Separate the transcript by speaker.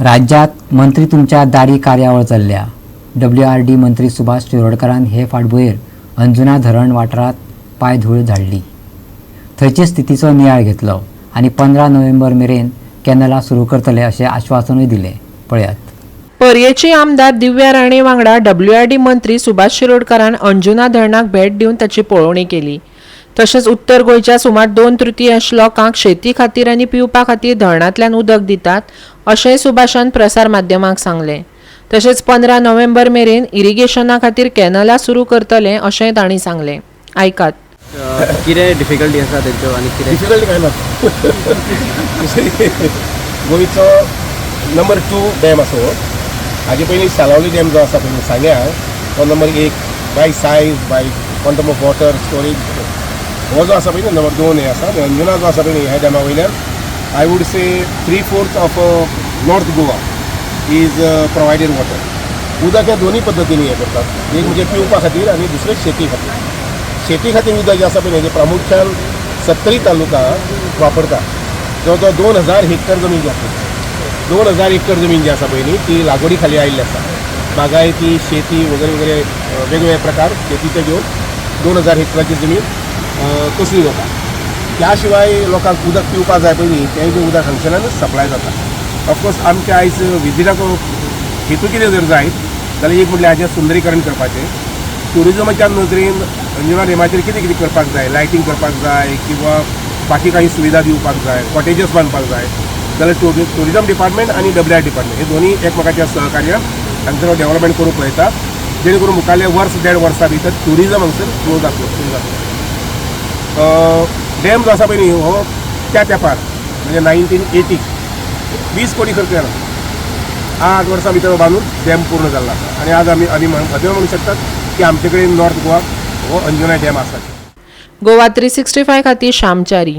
Speaker 1: राज्यात मंत्री तुमच्या दारी कार्यावळ चल्ल्या. डब्ल्यूआरडी मंत्री सुभाष शिरोडकारान हे फाटभुंयेर अंजुना धरण वाठारांत पांयधूळ झाडली, थंयचे स्थितीचो नियाळ घेतलो आनी 15 नोव्हेंबर मेरेन कॅनलां सुरू करतले अशें आश्वासनूय दिलें. पळयात.
Speaker 2: पर्येची आमदार दिव्या राणे वांगडा डब्ल्यूआरडी मंत्री सुभाष शिरोडकारान अंजुना धरणाक भेट दिवन ताची पळोवणी केली. तशेंच उत्तर गोंयच्या सुमार दोन तृतीयांश लोकांक शेती खातीर आनी पिवपा खातीर धरणांतल्यान उदक दितात, अशेंय सुभाषान प्रसार माध्यमांक सांगलें. तशेंच 15 नोव्हेंबर मेरेन इरिगेशना खातीर कॅनलां सुरू करतले, अशेंय तांणी सांगलें. आयकात.
Speaker 3: कितें डिफिकल्टी आसा तेंच्यो आनी कितें?
Speaker 4: डिफिकल्ट काय ना. दुसरी, गोंयचो नंबर 2 डॅम आसा हो. हाजे पयलीं सालावली डॅम जो आसा पयलीं सांग्या, तो number 1 by size, by quantum of water storage. हो जो आसा पळय नंबर 2 हे आसा. आनी अंजुना जो आसा पळय, ह्या डॅमा वयल्यान I would say three fourth of North Goa is provided water. उदक हे दोन्ही पद्दतींनी हें करतात. एक म्हणजे पिवपा खातीर आनी दुसरें शेती खातीर. शेती खातीर उदक जें आसा पळय, हेजें प्रामुख्यान सत्तरी तालुका वापरता. जवळ जवळ 2000 हेक्टर जमीन जी आसा, 2000 हेक्टर जमीन जी आसा पळय न्ही, ती लागवडी खाली आयिल्ली आसा. बागायती, शेती वगैरे वगैरे, वेगवेगळे प्रकार शेतीचे घेवन 2000 हेक्टराची जमीन कसली जाता. त्या शिवाय लोकांक उदक पिवपाक जाय पळय न्ही, तेंय बी उदक हांगसरल्यानूच सप्लाय जाता. ऑफकोर्स, आमच्या आयज विजिटाचो हेतू कितें जर जायत जाल्यार, एक म्हटल्यार हाजें सुंदरीकरण करपाचें. ट्युरिजमाच्या नदरेन अंजुना डॅमाचेर कितें कितें करपाक जाय, लायटींग करपाक जाय किंवा बाकी काही सुविधा दिवपाक जाय, कॉटेजस बांदपाक जाय जाल्यार टुरिजम डिपार्टमेंट आनी डब्ल्यू आर डिपार्टमेंट हे दोन्ही एकमेकाच्या सहकार्यान हांगसर डेव्हलपमेंट करूंक पळयता, जेणे करून मुखारल्या वर्स देड वर्सा भितर ट्युरिजम हांगसर फ्लो जातलो, सुरू जातलो. डॅम जो आसा पळय न्ही, हो त्या तेंपार म्हणजे 1980 20 कोटी खर्च जाला. 8 वर्सां भितर बांदून डॅम पूर्ण जाल्लो आसा आनी आज आमी अभिमान म्हणू शकतात की आमचे कडेन नॉर्थ गोवा हो अंजुना डॅम आसा.
Speaker 2: गोवा 365 खातीर श्यामचारी.